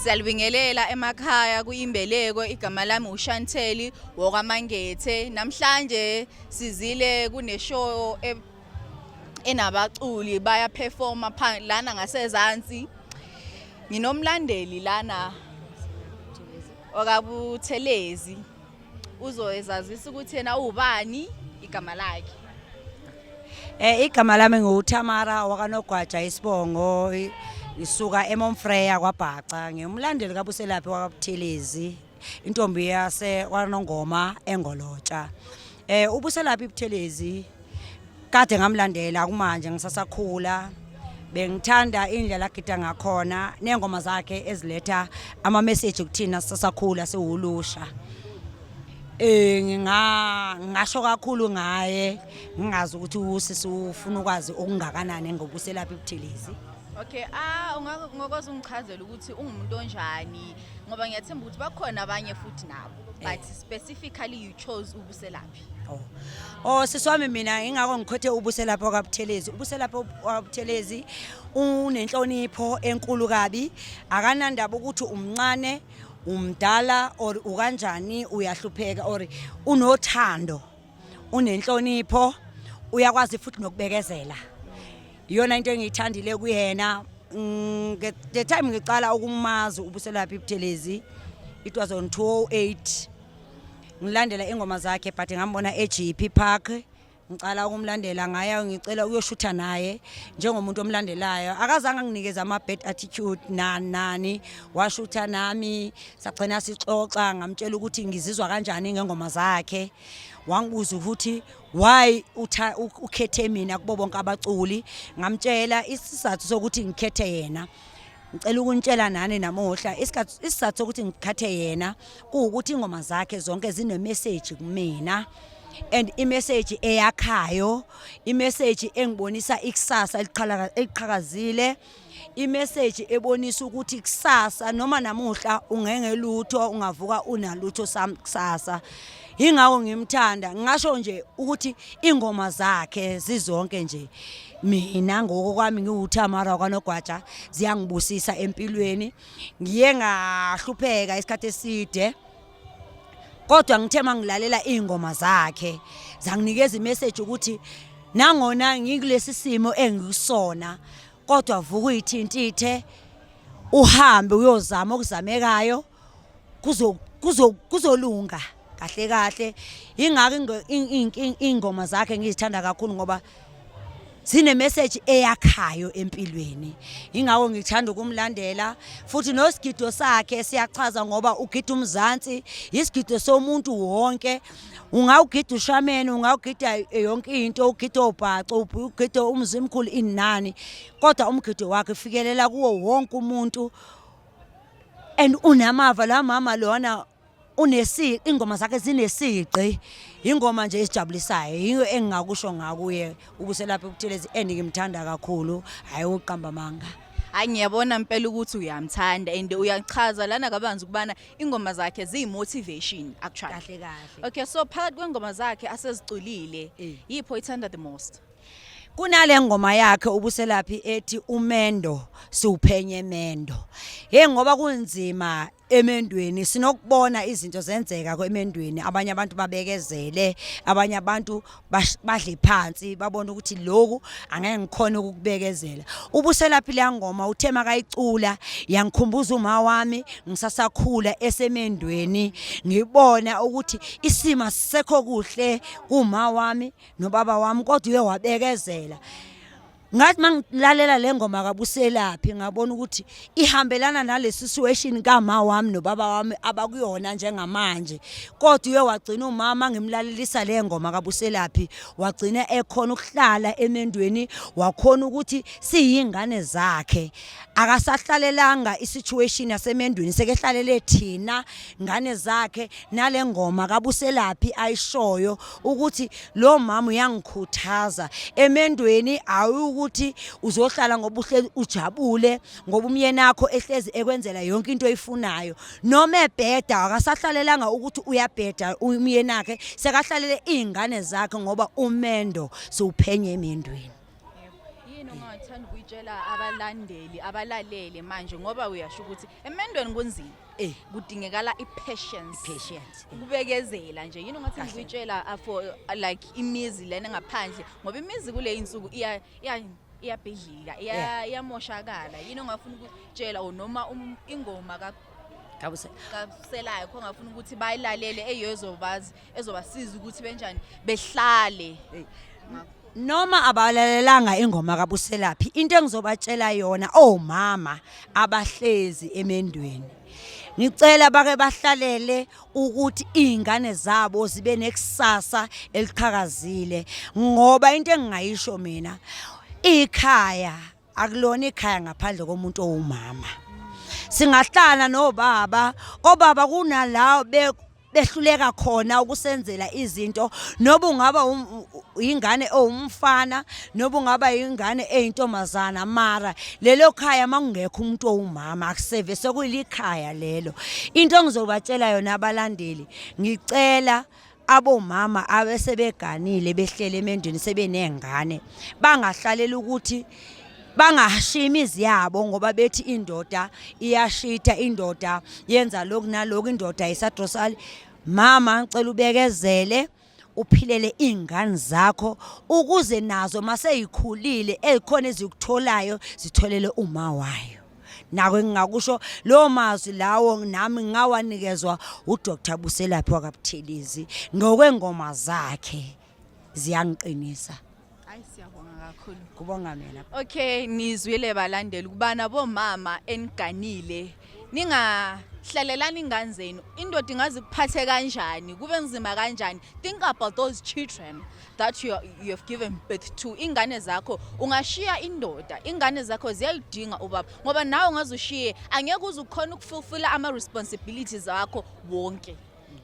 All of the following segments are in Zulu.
Siyalibingelela emakhaya kuyimbeleko. Igama lami uShanteli wokwaMangethe. Namhlanje sizile kune show enabaculi baya performa lana ngasezansi. Nginomlandeli lana okaButhelezi, uzoyezazisa ukuthi yena ubani, igama lakhe. Igama lami nguTamara wakaNogwaja isibongo, ngisuka eMomfreya kwaBhaca. Ngiyumlandeli kaBuselaphi wakaButhelezi, intombi yase kwaNongoma eNgolotsha. UBuselaphi Buthelezi kade ngamlandela kumanje ngisasakhula. Bengithanda indlela agida ngakhona nengoma zakhe eziletha ama message kuthina sisakhula siwulusha. Ngingasho kakhulu ngaye, ngingazi ukuthi usisi ufuna ukwazi okungakanani ngoBuselaphi Buthelezi. Okay, ungakwazi ungichazela ukuthi ungumuntu onjani, ngoba ngiyathemba ukuthi bakhona abanye futhi nabo, but specifically you chose uBuselaphi. Oh. Oh, sisi wami, mina ingakho ngikhethe uBuselaphi wakaButhelezi. UBuselaphi wakaButhelezi unenhlonipho enkulu kabi. Akanandaba ukuthi umncane, umdala or ukanjani, uyahlupheka or unothando. Unenhlonipho, uyakwazi futhi nokubekezela. Iyona into engiyithandile kuyena. The time ngicala ukumazi uBuselaphi Buthelezi, it was on 208. Ngilandela ingoma zakhe, but ngambona eGP Park. Ngicala ukumlandela, ngaya ngicela ukuyoshutha naye njengomuntu omlandelayo. Akazange anginikeze ama bad attitude nani nani, washutha nami, sagcina sixoxa. Ngamtshela ukuthi ngizizwa kanjani ngengoma zakhe. Wangibuza ukuthi why ukhethe mina kubo bonke abaculi. Ngamtshela isizathu sokuthi ngikhethe yena. Ngicela ukunitshela nani namuhla isikhathi, isizathu sokuthi ngikhethe yena kuwukuthi ingoma zakhe zonke zine message kumina, and imessage eyakhayo, imessage engibonisa ikusasa eliqhakazile, imessage ebonisa ukuthi kusasa noma namuhla ungengelutho, ungavuka unalutho kusasa. Ingakho ngimthanda. Ngingasho nje ukuthi ingoma zakhe zizonke nje, mina ngokokwami ngiwuThamara kwaNogwaja, ziyangibusisa empilweni. Ngiye ngahlupheka isikhathi eside, kodwa ngithe mangilalela izingoma zakhe zanginikeza imessage ukuthi nangona ngikulesi simo engikusona, kodwa vuka uyithintithe, uhambe uyozama okuzamekayo, kuzo kuzo kuzolunga kahle kahle. Ingakho ingoma zakhe ngizithanda kakhulu, ngoba zine message eyakhayo empilweni. Ingakho ngithanda ukumlandela. Futhi nosigido sakhe siyachaza, ngoba ugida umzansi, isigido somuntu wonke. Ungawugida ushameni, ungawugida yonke into, ugida obhaco, ugida umzimkhulu, inani, kodwa umgido wakhe ufikelela kuwo wonke umuntu and unamava la mama lona. Unesi ingoma zakhe zinesigqi, ingoma nje esijabulisayo. Yiyo engingakusho ngakuye uBuselaphi Buthelezi, and ngimthanda kakhulu, hayi uqamba amanga. Hayi, ngiyabona impela ukuthi uyamthanda and uyachaza lana kabanzi ukubana ingoma zakhe ziyi-motivation actually. Kahle kahle. Okay, so phakathi kwengoma zakhe aseziculile, yipho oyithanda the most? Kunale ngoma yakhe uBuselaphi ethi "Umendo siwuphenye emendo". Hey, ngoba kunzima emendweni, sinokubona izinto zenzeka kwemendweni. Abanye abantu babekezele, abanye abantu badle phansi, babona ukuthi lokhu angeke ngikhone ukukubekezela. UBuselaphi leya ngoma uthe makayicula yangikhumbuza uma wami ngisasakhula esemendweni, ngibona ukuthi isimo sisekho kuhle kuma wami nobaba wami, kodwa uye wabekezela. Ngathi mangilalela le ngoma kaBuselaphi ngabona ukuthi ihambelana nale situation kama wami nobaba wami abakuyona njengamanje. Kodwa uye wagcina umama, ngimlalelisa le ngoma kaBuselaphi, wagcina ekhona ukuhlala emendweni, wakhona ukuthi siyingane zakhe. Akasahlalelanga isituation yasemendweni, sekehlalele thina ngane zakhe. Nale ngoma kaBuselaphi ayishoyo ukuthi lo mama uyangikhuthaza emendweni, awukuthi uzohlala ngoba uhlezi ujabule ngoba umyeni akho ehlezi ekwenzela yonke into oyifunayo. Noma ebheda, akasahlalelanga ukuthi uyabheda umyeni akhe, sekahlalele izingane zakhe, ngoba umendo siwuphenye emendweni. Yini Ungathanda ukuyitshela abalandeli abalalele manje, ngoba uyasho ukuthi emendweni kunzima, kudingekala i-patience, Patience. Ukubekezela nje. Yini ungathanda Kahle. ukuyitshela for like imizi lena ngaphandle, ngoba imizi kule insuku iyabhidlika, iyamoshakala? Yini ongafuna ukutshela or noma ingoma Kabuse. kaSelayo kho ongafuna ukuthi bayilalele eyozobazi ezobasiza ukuthi benjani behlale? Noma abalalelanga ingoma kaBuselaphi, into engizobatshela yona omama abahlezi emendweni, ngicela bake bahlalele ukuthi izingane zabo zibe nekusasa eliqhakazile, ngoba into engingayisho mina, ikhaya akulona ikhaya ngaphandle komuntu owumama. Singahlala nobaba, obaba kunala behluleka khona ukusenzela izinto, noba ungaba ingane owumfana, noba ungaba ingane eyintombazana, mara lelo khaya makungekho umuntu owumama akuseve sekuyilikhaya lelo. Into engizobatshela yona abalandeli, ngicela abomama abesebeganile behlele emendweni sebenengane bangahlalela ukuthi bangashiya imizi yabo ngoba bethi indoda iyashitha, indoda yenza lokhu nalokhu, indoda ayisadrosali. Mama, ngicela ubekezele, uphilele iy'ngane zakho ukuze nazo maseyikhulile ezikhona ezikutholayo zitholele uma wayo. Nako engingakusho, lowo mazwi lawo nami ngawanikezwa uDr Buselaphi wakaButhelezi ngokwengoma zakhe, ziyangiqinisa. Hayi, siyabonga kakhulu. Kubonga mina. Okay, nizwile balandeli kubana bomama eniganile, ningahlalelani ingane zenu. Indoda ingaze kuphathe kanjani, kube nzima kanjani, think about those children that you have given birth to. Ingane zakho, ungashiya indoda, ingane zakho ziyayidinga ubaba, ngoba nawe ungaze ushiye angeke uze ukhona ukufulfilla ama-responsibilities akho wonke.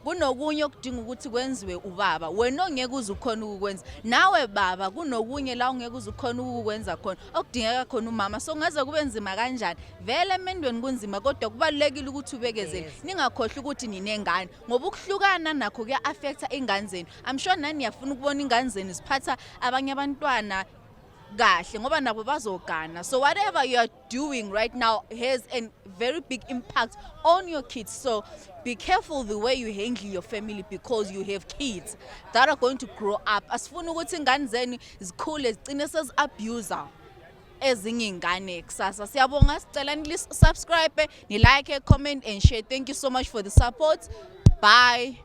Kunokunye okudinga ukuthi kwenziwe ubaba, wena ongeke uze ukhona ukukwenza. Nawe baba, kunokunye la ongeke uze ukhona ukukwenza khona okudingeka khona umama. So kungaze kube nzima kanjani, vele emendweni kunzima, kodwa kubalulekile ukuthi ubekezele. Ningakhohlwa ukuthi ninengane, ngoba ukuhlukana nakho kuya-affecta ingane zenu. I'm sure nani niyafuna ukubona ingane zenu ziphatha abanye abantwana kahle, ngoba nabo bazogana. So whatever you are doing right now has a very big impact on your kids, so be careful the way you handle your family, because you have kids that are going to grow up. Asifuni ukuthi ingane zenu zikhule zigcine sezi-abuser ezinye iy'ngane kusasa. Siyabonga, sicela ni-subscribe, ni-like, comment and share. Thank you so much for the support. Bye.